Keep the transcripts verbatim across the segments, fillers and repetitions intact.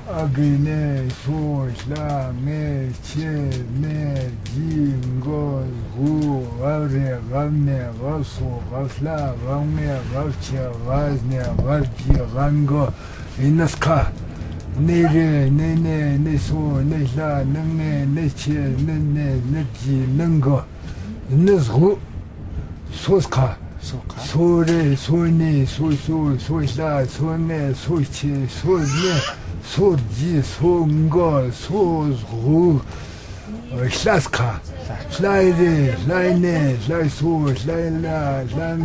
ཨ་གི་ནི་སོ་ལ་ངེ་ཆེ་ནེ་ཇི་མགོ་གུ་ཝ་རེ་ཝ་མེ་ཝ་སོ་ཝ་ལ་ཝ་ངེ་ཝ་ཆེ་ཝ་ནེ་ཝ་ཇི་ཝ་མགོ་ཨི་ནི་སྐ། ནེ་རེ་ནེ་ནེ་ནེ་སོ་ནེ་ལ་ནེ་ངེ་ནེ་ཆེ་ནེ་ནེ་ནེ་ཇི་ནེ་མགོ་ནི་སྒུ། སོ་སྐ། སོ་ཁ། སོ་རེ་སོ་ནེ་སོ་སོ་སོ་ལ་སོ་ངེ་སོ་ཆེ་སོ་ནེ་སོ་ཇི་སོ་མགོ་སོ་སྒུ། ལ་སྐ། ལ་རེ་ལ་ནེ་ལ་སོ་ལ་ལ་ལ་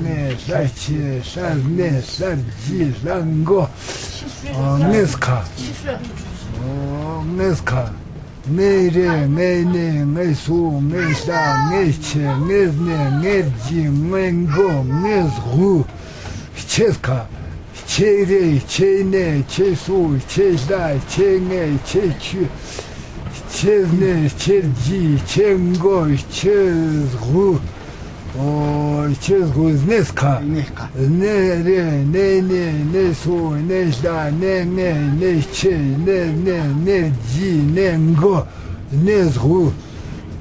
ངེ་ལ་ཆེ་ལ་ནེ་ལ་ཇི་ལ་མགོ་ངེ་སྐ། ངེ་སྐ། ངེ་རེ་ངེ་ནེ་ངེ་སོ་ངེ་ལ་ངེ་ཆེ་ངེ་ནེ་ངེ་ཇི་ངེ་མགོ་ངེ་སྒུ། ཆེ་སྐ། ཆེ་རེ་ཆེ་ནེ་ཆེ་སོ་ཆེ་ལ་ཆེ་ངེ་ཆེ་ཆུ། ཆེ་ནེ་ཆེ་ཇི་ཆེ་མགོ་ཆེ་སྒུ། ཨོ། ཆེ་སྒུ། ནེ་སྐ། ནེ་སྐ། ནེ་རེ་ནེ་ནེ་ནེ་སོ་ནེ་ལ་ནེ་ངེ་ནེ་ཆེ་ནེ་ནེ་ནེ་ཇི་ནེ་མགོ་ནེ་སྒུ།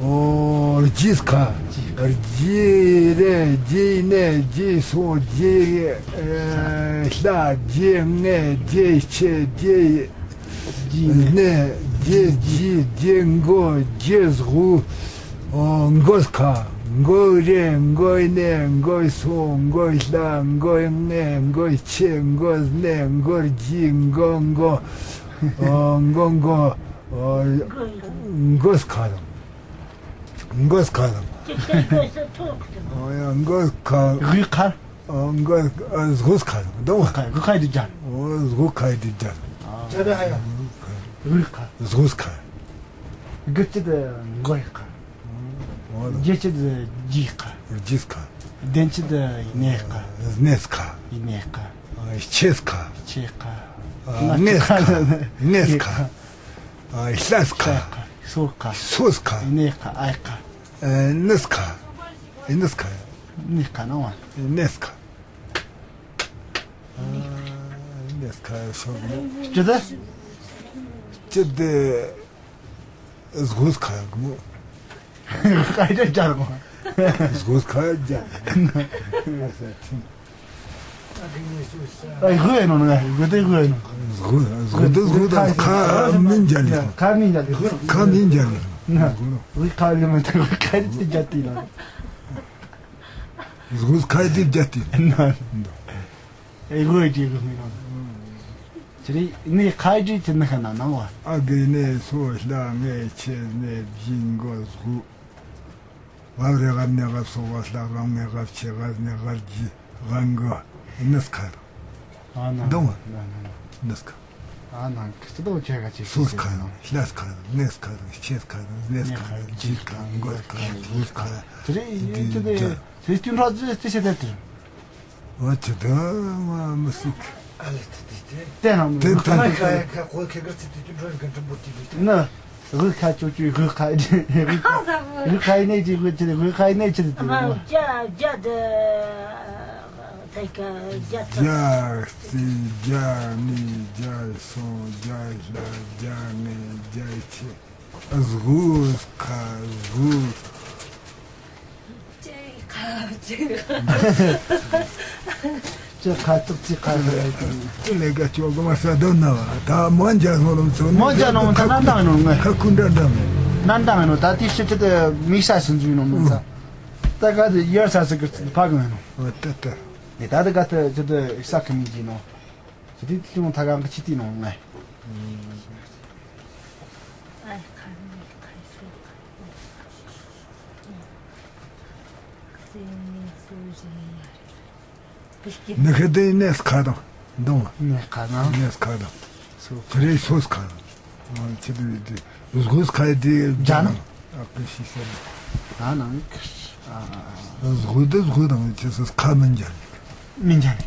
ཨོ། ཇི་སྐ། ཇི་རེ་ཇི་ནེ་ཇི་སོ་ཇི་ལ་ཇི་ངེ་ཇི་ཆེ་ཇི་ཇི་ནེ་ཇི་ཇི་ཇི་མགོ་ཇི་སྒུ། ཨོ། མགོ་སྐ། མགོ་རེ་མགོ་ནེ་མགོ་སོ་མགོ་ལ་མགོ་ངེ་མགོ་ཆེ་མགོ་ནེ་མགོ་ཇི་མགོ་མགོ། ཨོ། མགོ་མགོ། ཨོ། མགོ་སྐ་དང་། མགོ་སྐ་དང་། ཨོ་ཡ། མགོ་སྐ། དབུས་ཁ། ཨོ། མགོ་ཨ་སྒུ་སྐ་དང་། དང་། དབུས་ཁ། དབུས་ཁ་དེ་ཇར། ཨོ། སྒུ་ཁ་དེ་ཇར། ཇར་ཧ་ཡ། དབུས་ཁ། སྒུ་སྐ། དགུ་སྐྱིད་མགོ་ཡི་ཁ། ཨོ། བརྒྱད་སྐྱིད་ཇི་ཁ། ཇི་སྐ། བདུན་སྐྱིད་ནེ་ཁ། ནེ་སྐ། ཡི་ནེ་ཁ། ཨ་ཆེ་སྐ། ཆེ་ཁ། ཨ་ངེ་སྐ། ངེ་སྐ། ཨ་ལ་སྐ། ལ་ཁ། སོ་ཁ། སོ་སྐ། ཡི་ནེ་ཁ། ཨའི་ཁ། ཨ་ནི་སྐ། ཨི་ནི་སྐ། ནི་སྐ་ནོ་བ། ནེ་སྐ། ཨ་ནེ་སྐ་སོ་གི་མོ། ཅི་ད། ཅི་ད། སྒུ་སྐ་གི་མོ། ཁ་ཡི་ཇར་མོ། སྒུ་སྐ་ཇར། ཨ་དབུས་ནོ་ནོ། དབུས་དེ་དབུས་ནོ། སྒུ་སྒུ་དེ་སྒུ་དང་ཁ་མི་ཇར་ལི། ཁ་མི་ཇར་ལི། ཁ་མི་ཇར་ལི། དབུས་ཁ་ལི་མི་དེ་ཁ་ཡི་ཇར་ཏི་ལ། སྒུ་སྐ་དེ་ཇར་ཏི། ཨེ་གོ་ཨེ་ཇི་གོ་མི་རང་། ཅི་རེད་ནི་ཁ་ཡི་ཇི་ཅི་ནི་ཁ་ན་ནང་བ། ཨ་གི་ནི་སོ་ལ་ངེ་ཆེ་ནེ་ཇི་མགོ་སྒུ། ཝ་རེ་ཝ་ནེ་ཝ་སོ་ཝ་ལ་ཝ་ངེ་ཝ་ཆེ་ཝ་ནེ་ཝ་ཇི་ཝ་མགོ་ནི་སྐ་དང་། ཨ་ན་དང་། ན་ན་ན། ནི་སྐ། ཨ་ན་ཁི་ཅི་དོ་ཆེ་ག་ཅི་སོ་སྐ་དང་། ལ་སྐ་དང་། ནེ་སྐ་དང་། ཆེ་སྐ་དང་། ནེ་སྐ་དང་། ཇི་སྐ་དང་། མགོ་སྐ་དང་། སྒུ་སྐ་དང་། ཅི་རེད་ཅི་དེ་ཅི་དེ་ཅི་དེ་ཅི་དེ་ཨ་ལེ་ཏི་ཏི་ཏི། ཏེ་རང་ཏེ་ཏེ། ཁ་ཁ་ཁ་ཁོ་ཁེ་གར་ཚི་ཏི་ཏི་འགྲོ་གི་འགྲིམ་པོ་ཏི་ཏི། ན། དབུས་ཁ་ཅོ་ཅོ་དབུས་ཁ་དབུས་ཁ་ནེ་ཅི་དབུས་ཁ་ནེ་ཅི་དབུས་ཁ་ནེ་ཅི་ཏི་ཏི། ཇ་ཇ་དེ། ཏེ་ཀ་ཇ་ཏ། ཇ་རྩི་ཇ་ནི་ཇ་སོ་ཇ་ལ་ཇ་ངེ་ཇ་ཆེ། སྒུ་སྐ་སྒུ། ཅི་ཁ་ཅི་ཁ། ཅི་ཁ་ཏོག་ཅི་ཁ་རེད། ཅི་ལས་ཀ་ཅོ་གོ་མ་ས་དོ་ན་བ། ད་མོན་ཇ་ནོ་ལོམ་ཚོ་མོན་ཇ་ནོ་ད་ནན་ཏང་ནོ་ངེ་ཁ་ཀུན་འདྲ་འདྲ་མེ། ནན་ཏང་ནོ་ད་ཏི་ཤི་ཅི་ཏེ་མི་ས་སུན་ཟུ་ནོ་མོན་ས། ད་ག་ཏེ་ཡར་ས་སི་ཀི་ཕ་གི་ནོ། ཨོ་ཏེ་ཏེ། ནི་ད་ད་ག་ཏེ་ཅི་ཏེ་ས་ཀི་མི་ཇི་ནོ། ཅི་ཏི་ལུང་ཐ་གང་གི་ཅི་ཏི་ནོ་ངེ། ཨའི་ཁ་ནི་ཁ་སོ་ཁ། ནི་ཁ་དེ་ནེ་སྐ་དང་། དང་། ནེ་སྐ་དང་། ནེ་སྐ་དང་། སོ་ཁ། ཁ་རེ་སོ་སྐ་དང་། ཨ་ཅི་དེ་དེ་སྒུ་སྐ་དེ་ཇར་ན། ཨ་ཀི་ཤི་སེ། ཨ་ནང་ཨ་སྒུ་དེ་སྒུ་དང་ཅི་སོ་སྐ་མི་ཇར་ནི། མི་ཇར་ནི།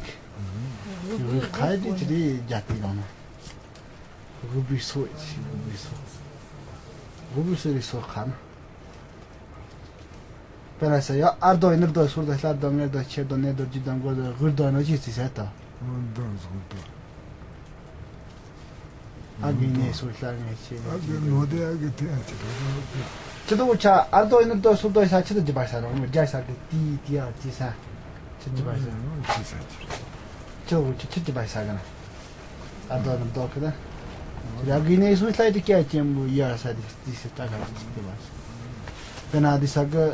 སྒུ་སྐ་དེ་ཅི་དེ་ཇར་ཏི་དང་ན། སྒུ་བི་སོ་ཅི་སྒུ་བི་སོ། སྒུ་བི་སོ་རི་སོ་ཁ་ན། པེ་ར་སེ་ཡ་ཨར་དོ་ཨིན་ནར་དོ་སུར་དོ་ལྷར་དོ་ངེར་དོ་ཆེར་དོ་ནེ་དོ་ཇི་དོ་མགོ་དོ་དབུར་དོ་ནོ་ཅི་ཙི་སེ་དོ། ཨར་དོ་སུར་དོ། ཨ་གི་ནས་སུ་ལ་ངས་ཆེ་ཨ་གི་ནོ་དེ་ཨ་གི་དེ་ཨ་ཆེ་དོ་དོ། ཁྱི་དོ་ཆ་ཨར་དོ་ཡིན་དོ་སུ་དོ་ས་ཁྱི་དོ་ཅི་བ་ས་རོ་མི་རྒྱ་ས་གི་ཏི་ཏི་ཨ་ཅི་ས་ཁྱི་ཅི་བ་ས་ཅི་ས་ཅི་ཁྱི་དོ་ཁྱི་ཅི་བ་ས་གི་ན་ཨར་དོ་ཡིན་དོ་གི་ན་ཨ་གི་ནས་སུ་ལ་དེ་ཀྱ་ཅན་བུ་ཡ་ས་དེ་ཏི་ས་ཏ་ག་ཅི་ཅི་བ་ས་གི་ན་དེ་ས་གི་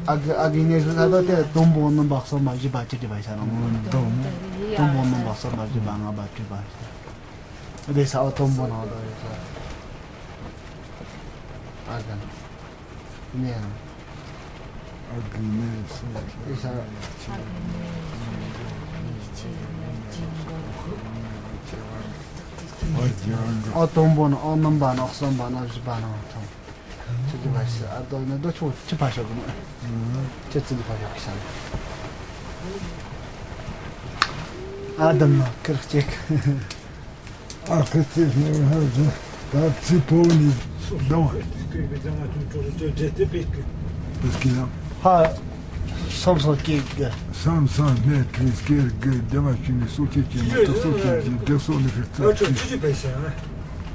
ཨ་གི་ཨ་གི་ནས་སུ་ལ་དོ་དེ་དོམ་བོ་ནམ་བག་སོ་མ་བཞི་བ་ཅི་ཅི་བ་ས་རོ་མི་དོམ་དོམ་བོ་ནམ་བག་སོ་མ་བཞི་བ་ལྔ་བ་དྲུག་བ་ས། དེ་ས་འོ་དོམ་བོ་ནང་དུ་ཡོད་ས། ཨ་གན། ནེ་ཡང་། ཨ་གི་ནས་སུ་དེ་ས། འོ་དོམ་བོ་ནང་འོ་ནམ་བ་ནང་གསུམ་པ་ནང་བཞི་པ་ནང་ཐོང་། ཅི་ཅི་བ་ས་ཨ་དོ་ནི་དོ་ཆོ་ཅི་ཕ་ཤོ་གི་མ། ཅི་ཅི་ཅི་ཕ་ཤོ་གི་ས། ཨ་དམ་ནོ་ཁིར་ཅེག་ཨ་ཁི་ཙི་ནི་ཧ་ཟི་ད་ཙི་པོ་ནི་དོ། ཧ་སོམ་སོ་ཀེག་གི། སོམ་སོ་མེ་ཏྲི་ཀེར་གི་དེ་མ་ཅི་ནི་སོ་ཅི་ཅི་མ་ཏོ་སོ་ཅི་ཅི་དེ་སོ་ནི་ཧི་ཙི་ཅི།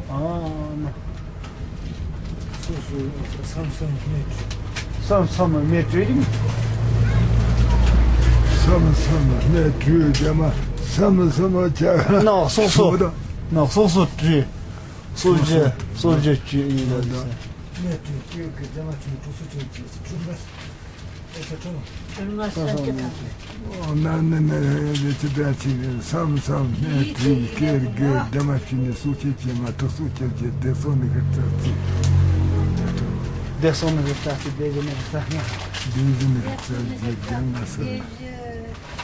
ཨ་ན། སོ་སོ་སོམ་སོ་མེ་ཏྲི། སོམ་སོ་མེ་ཏྲི་རིང་། སོམ་སོ་མེ་ཏྲི་དེ་མ་སོམ་སོ་མ་ཅ་ན་སོ་སོ། ན་སོ་སོ་ཏྲི། སོ་བཞི་སོ་བཞི་ཅི་ཡིན་ལ་ཟེར། ན་ཏྲི་ཏྲི་གི་དེ་མ་ཏྲི་ཏྲི་སོ་ཅི་ཅི་ཏྲི་མ། ཨེ་ས་ཏྲི་མ། ཏྲི་མ་ས་ཅི་ཏ་ཏྲི། ཨོ་ན་ན་ན་ལེ་ཅི་ཏྲ་ཅི་ནི་སོམ་སོ་མེ་ཏྲི་ཀེར་གི་དེ་མ་ཅི་ནི་སོ་ཅི་ཅི་མ་ཏོ་སོ་ཅི་ཅི་དེ་སོ་ནི་གི་ཏྲ་ཅི། དེ་སོ་ནི་གི་ཏྲ་ཅི་དེ་བཞི་ནི་གི་ཏྲ་ཅི། དེ་བཞི་ནི་གི་ཏྲ་ཅི་དེ་ང་ས།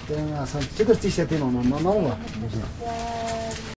དེ་ང་ས་ཅི་ཏྲ་ཅི་ཤ་དེ་ནོ་ནོ་ནོ་ནོ་བ།